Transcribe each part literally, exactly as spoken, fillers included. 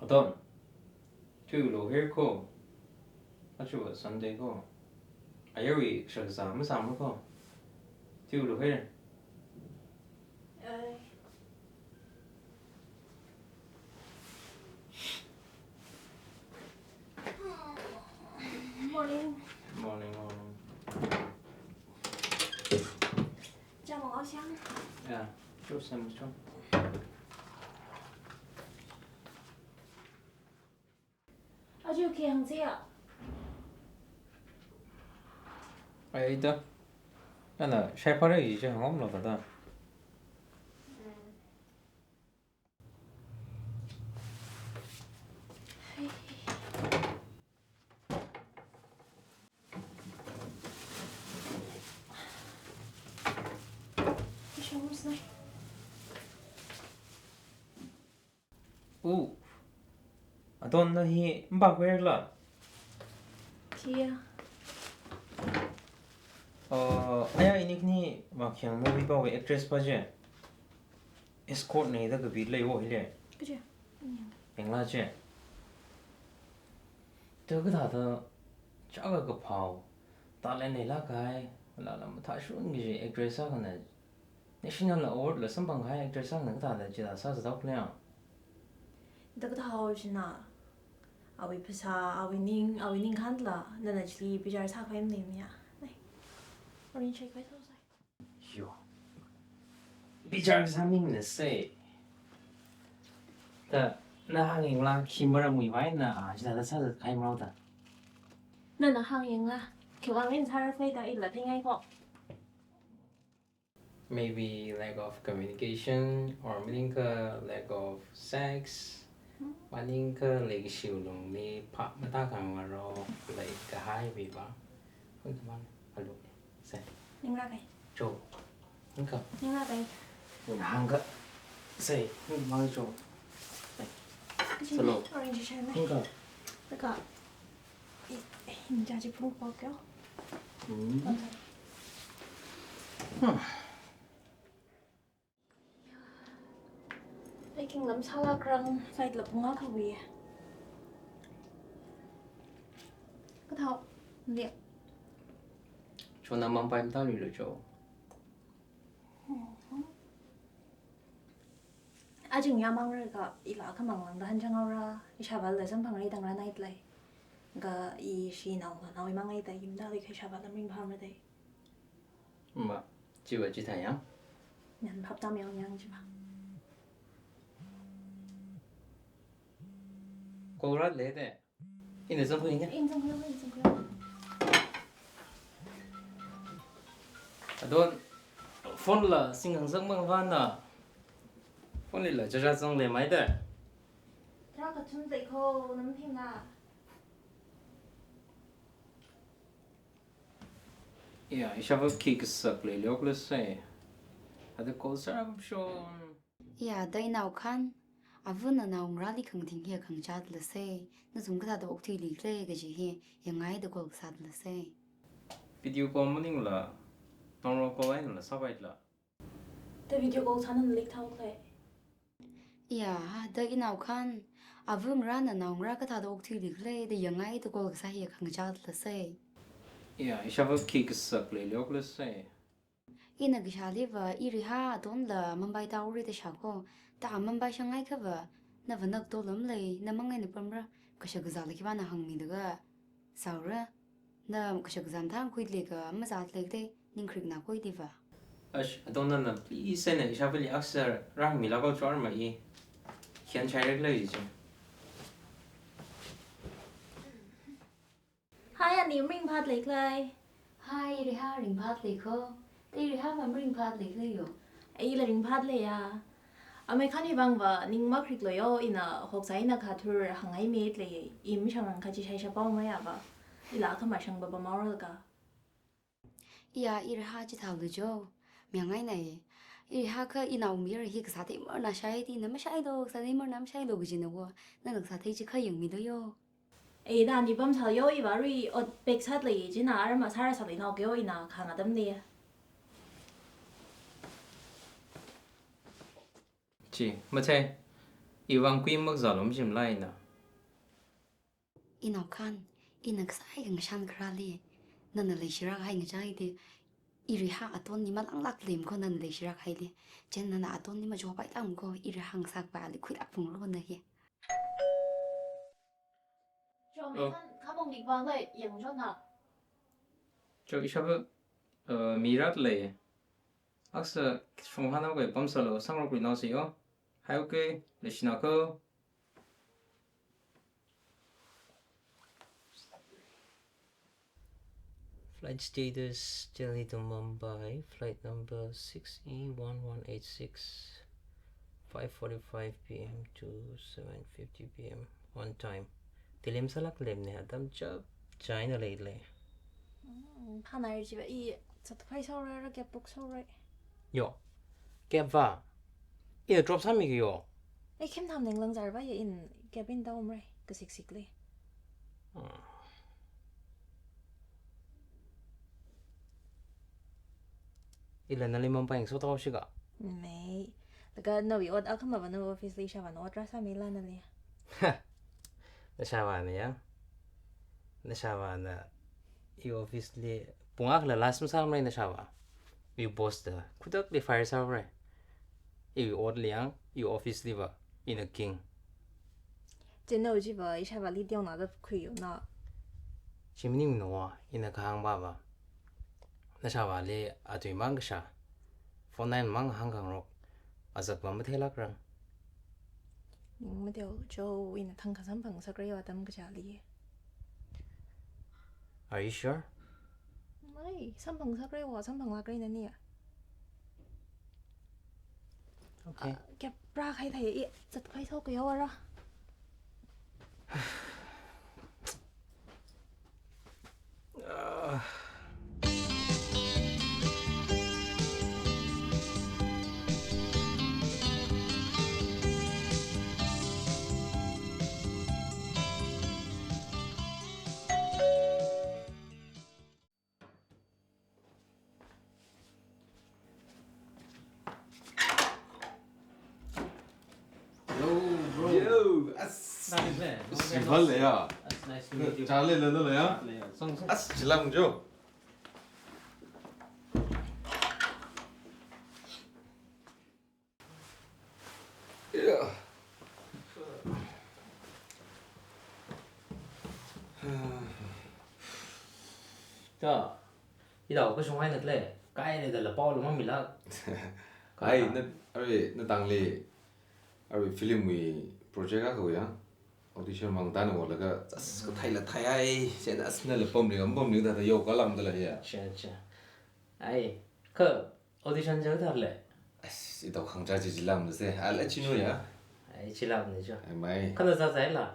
Adon, tui lo her ko. Achu Sunday ko. Ayarwui shakza masam ko. Tui lo her. Morning. Morning, morning. Chamo aoshang. Yeah, sure, same, sure. Achu khi hāngsi ya? Ai da. Ana shai phara yi je hāngom lo da. U. Adon na hi mbak wer la. Kia. Uh, aya inik ni makyang movie ba we actress pa je. Escort nei da kabi lei wo hile. Kaje. Engla je. Tui kathāda chaka kaphao. Talent nei la kai. La la mathashun kaji actress akhana. National award la samphang hai actress akhana kathāda chithā sāzatdao khalei ya. Da kathāhao china. Awui phasā, awui ning, awui ning khanla, nana chili bichar sākhavai maning ya. Nai. Orange shake khavai sāsai. Yo. Bichar sāming na sei. Da, na hāngyangla khi maramwui vang na, a, chithāda sāzat kahai mao da. Nana hāngyangla, khiwui vang sāra sei da ila thingai ko. Maybe lack of communication or maningkha lack of sex. Hmm. Maningkha leikashiwui lungli phap matākhangaroklei kahaiwui vang. Hung tamang, alu. Sai. Ningla kai. Cho. Hung ka. Ningla kai. Hung hang ka. Sai. Hung tamang cho. Sai. Kachi salo. Orange share na. Hung ka. Taka. I, i, inja chi phung ko kyo. Hmm. Hmm. Ai, khinglam sālākrang, flight la pung akha wui. Kathāo, nde. Chona Mumbai matāluilu cho. Mhm. Ajing ya mangra ka, ila khamang langda hanchang haora, ishāvāla samphang rai tang ra nai tlai. Ka ishi nao, naowui mang ai ta yimda li ka ishāvāla ringphāmara dai. Ma, chiva chithā ya? Nyan phap tam yang yang chiva. Call rāle de. Ina zangkhui ina. Ina zangkhui, ina zangkhui. Adon, phone la singang zangmang vāna. Phone lila chacha zangle mai de. Tara kathum zai kho, nam phinga. Ya, ishāvā khi kasak leilok le sai. Ada call sāra shon. Ya, da inao khan, avana naongarāli khangathing hi khangachāda la sai. Nathum kathāda okthuili khala kaji hi, yangngaida call kasāda la sai. Video call maningla, normal call einala sāvaila. Da video call sāna nalik thao khalei. Ya, da inao khan, avangarāna naongarā kathāda okthuili khala, da yangngaida call kasā hi khangachāda la sai. Ya, ishāvā khi kasak leilok le sai. Ina kashāliva, i Riha Adonla Mumbai tāhaora da shākho, da Mumbai shāngai khava, nava nak tolam lei, na mang eina pamra, kashak kazāla khipāna hāngmida ka. Sāhaora, na kashak kazā mathāngkhuili ka, mazālei khala, ning krik na khuiliva. Ash, Adon nana please eina ishāvāli aksar rāhāngmila kho chor ma i. Khian chai rek lei ji. Hi, ani ringphālei khala. Hi, Riha ringphālei kho. Te Rihava ringphālei khala yo. Eila ringphālei ya. Amei khani vangva ning makrik lo yo, ina hoksā eina khathur hāngngai mit lei. I mashāngrang kha chi shaisha pao mayava. Ila kha mashāngba ba maoralka. Ya, i Riha chithālu jo. Miyangai nai. I Riha kha inao mira hi kasā theimarna shai ti na mashai do, kasā theimarna mashai do kaji na wo. Nana kasā thei chi kha yangmi do yo. Ei, da ni pamsālu yo, iva ri ot pek sālei, china arama sāra sālei nao kyo ina khang atam ni. Chi, machei. Iwui vang kui makazālu machimla ina. Inao Khan, ina kasā hai ngashan kharāli, nana leishirākahai ngachang hili, iriha Atonli malanglāk lem ko nana leishirākahaili. Chieina nana Atonli machopailāk ko, iriha ngasakpali khuilāk phungro na hi. Cho, Oh. Khan, khamong likbang lai, yang cho na. Cho, ishāva, uh, mirat lei. Aksa, shong hana koi pamsālu, sangrok ri nao si yo. Hai, okay, leishina ko. Flight status, Delhi to Mumbai, flight number six E one one eight six, five forty-five P M to seven fifty P M on time. Delhi masālāk lemne, atam chapchā eina leilei. Mm, phanai chiva i zatpai saura ra cab book saura. Yo, cab va. Ina drop sāmi ki yo. Ei, khim tham neng langzar va ya in cab in daum re, kasiksik le. Ah. Ila nali Mumbai so tau shika. Mei. Laga nawui ot akhama va na office li ishāvāna ot rāsāmila nali. Nashāvāna ya. Nashāvāna i office li pung akhala last masāmara nashāvā. I boss da. Khutakli fire sāra. I ot liang, i office li va, ina king. Chieina chiva ishāvāli teonada khuiyo na. Chi maningmana, ina kahāng va va. Nashāvāli atui mang kashā. Phone line mang hāngkhangarok. Azak va matheilākrang. Ning mateo cho ina thang khasamphang sakra yo atam kachāli. Are you sure? Mai, samphang sakra wa, samphanglākra nani ya. Okay. Ah, kya pra khai thai i, zatpai so kya wara. Yo, bro. Yo, as. Nice, man. As, nice to meet you. Chale, lalo, ya. Chale, ya. Song, song. As, chilang jo. Yeah. Ta, idao kashung hai natle, kai le da la pao lo mamila. Ai, na, arui, na tangli, arui film wui project akha ya, audition mang tana walaga, as, kathai la thai ai, sen as na la pom ni, pom ni da da yo kalam da la ya. Cha, cha. Ai, ka, audition jang thar le. As, idao khangcha chi chilam se. Ala chino ya. Ai, chilam ne jo. Ai mai. Kana za zai la.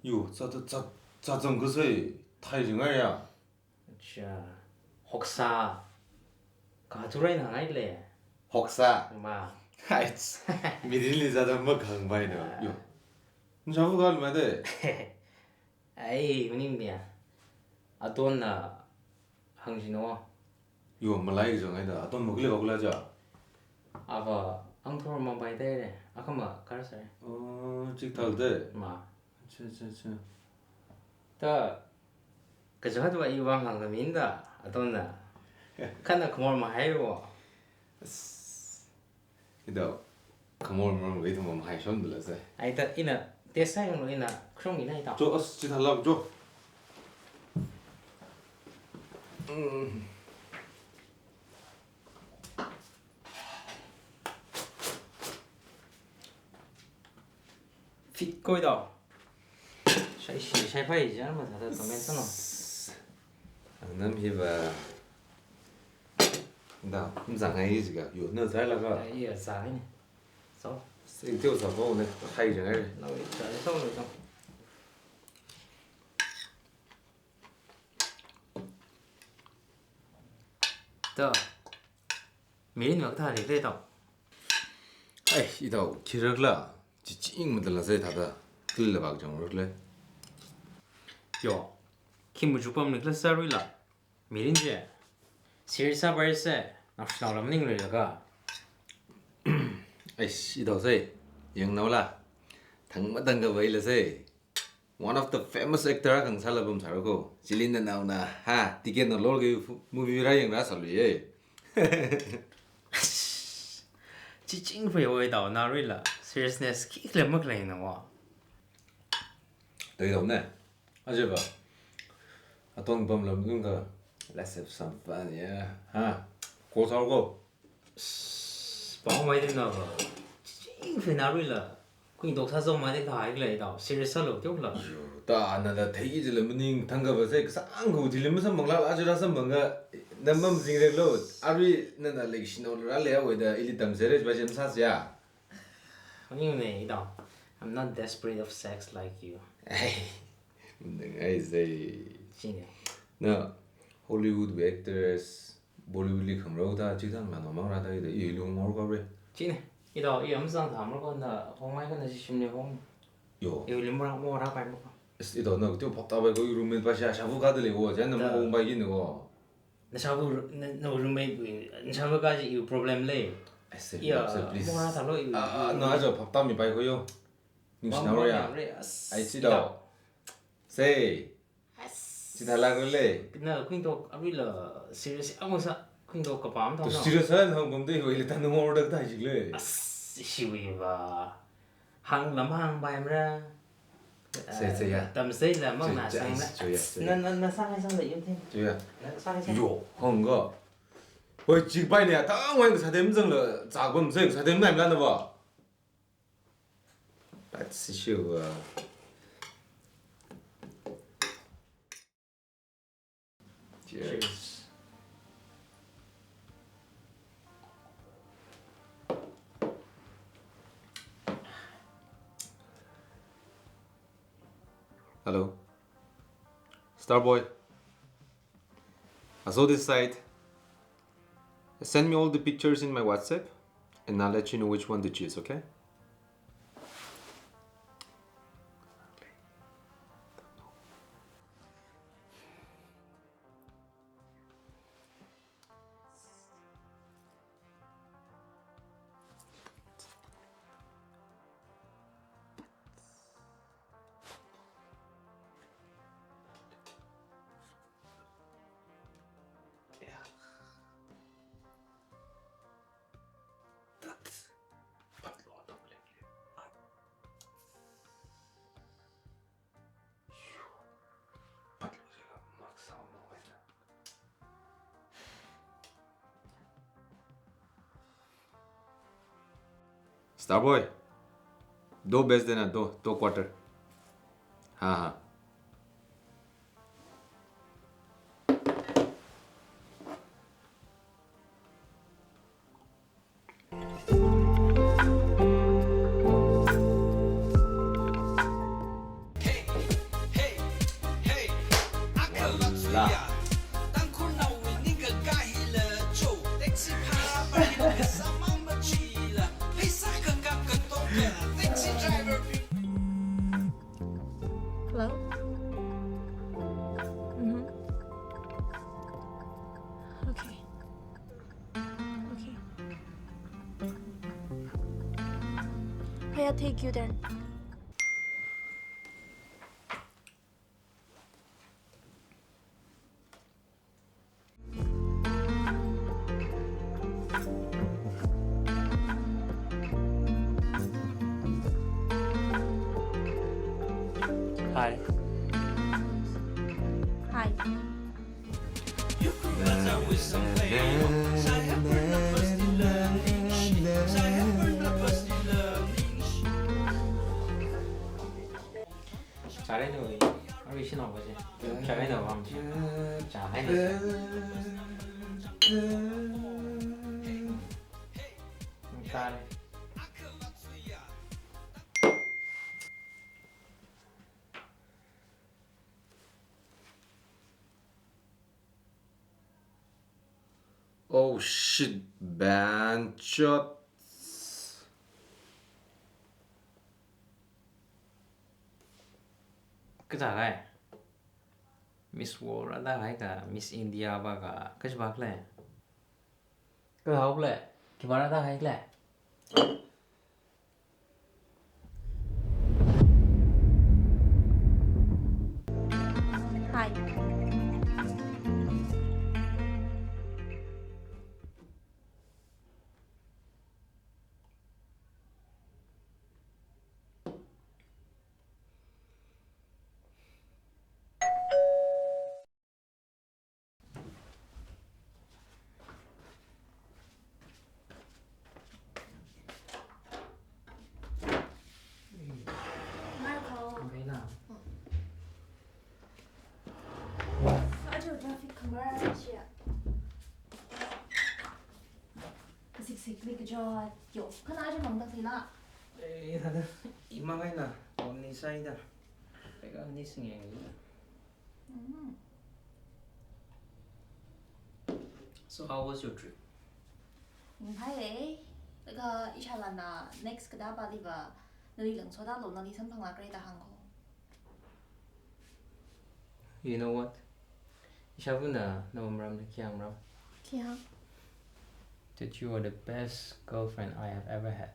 Yo, za za za za zang ka sai. Thai jing ai ya. Acha. Hoksa. Ka tu rai na ngai le. Hoksa. Ma. Hai. Mirin li za da ma khang bai no. Yo. Njavu ka ma de. Ai, maning mia. Aton na hang jino. Yo, malai jong ai da. Aton makle bakla ja. Ava, ang thor Mumbai de re. Akama kar sare. Oh, chik thal de. Ma. Acha, acha, acha. Ta, kajahat wa i wang hang kamin da. Aton na. Kana khamor mahai wo. Idao, khamor mor wei thum hai shon dala se. Ai ta ina, test sai lo ina, krong ina ita. Jo, as, chi thalam, jo. Mm. Fit koi da. Shai shi, shai phai jang ma thada comment no. Anam hi ba. Da, mzang ai ji ga, yo, na zai la ga. Ai, ya zai ni. So. Sing teo sa bo ne, hai jang ai. Na wei, zai so lo so. Da. Mirin wak thali le tong. Ai, idao, khirak la, chiching madala sai thada, kil la bak jang rak le. Yo, khi muju pam nik la sarui la, mirin je. Siri sa bai se, nak shnau lam ning le la ka. Eish, ito sai, yangnaola. Thangmatang khavai la sai. One of the famous actor akha ngasāla pamsāra ko. Chili nanaona, ha, ticket na lorga movie rāyangra sāluiye. Chiching fei oi tao, naruila seriousness khikhala makhalei na wa. Tui tao ne. Ajeba. Atong pamlam nungka. Let's have some fun, yeah. Ha. Ko sao ko. Pao mai din na ba. Chiching fei naruila. Kuintok sāzom mai de kahai khalei tao. Serious sālu tiok la. Yo, ta ana da thei jila maning thangkha ba sai kasang ko jila masamphangla la jira samphangka. Namam zingreklo. Arui nana like shino rāle awai da ili tamsere ba jem sāsiya. Khangning ne ito. I'm not desperate of sex like you. Ai, mundang ai sai. Chine. Na Hollywood actress, Bollywood li khangarao ta chithang la nomang rāta ito, i lung mor ka re. Chine. Ito, i amsang thamar ko na hong mai ko na shishim ne hong. Yo. I lung mor mor rāpai mo ko. Is ito na tio phap ta pai ko i roommate pa sha shabu ka de le ko, jan na mo hong pai kin ko. Na shabu, na, na roommate, na shabu kaji iwui problem lei. Ai sai, iya, sai, please. Mora thalo iwui, ah, iwui na roommate. Ajo phap tami pai ko yo. Ningshina ro ya. Ai si dao. Sai. As. Si thala ko lei. Na kuintok aruila serious ang sa kuintok kapam to thang no. Serious ang hang pam de hoi le tan ngor dak dai jik lei. As, shiwi ba. Hang lam hang bai mra. Sai, sai ya. Tamsai la mang na sai, sang na. Sai, sai ya, sai ya. Na, na, na sang, sang la yum thing. Sai ya. Na sang, sang. Yo, hong go. Hoi, jik bai ne, tang wai sa dem zang la, za bam sai, sa dem nai mla na ba. But si shi wa. Cheers. Cheers. Hello. Starboy. I saw this site. Send me all the pictures in my WhatsApp and I'll let you know which one to choose, okay? Starboy, do best dena, do, do quarter. Ha ha. Hello? Mm-hmm. Okay. Okay. I'll take you then. Hi. Hi. Chārai noi, arui shin ong kaje. Chārai noi vang che. Chārai noi. Chārai. Oh shit, banchot. Kathā hai? Miss World rāda hai ka, Miss India ba ka, kachi ba kle? Kahao kle, khipā rāda hai kle? Sikli kajo yo. Khana aja mang tak sila. Eh, thāda, imang eina, omni saida. Peka ni singyang ni. Mm. So how was your trip? Ning phai eh. Laga ishāvāna next kada paliva nali langsoda lo, nali samphang lakre da hāng ko. You know what? Ishāvāna nawui maramli khi hāng maram. Khi hāng? That you are the best girlfriend I have ever had.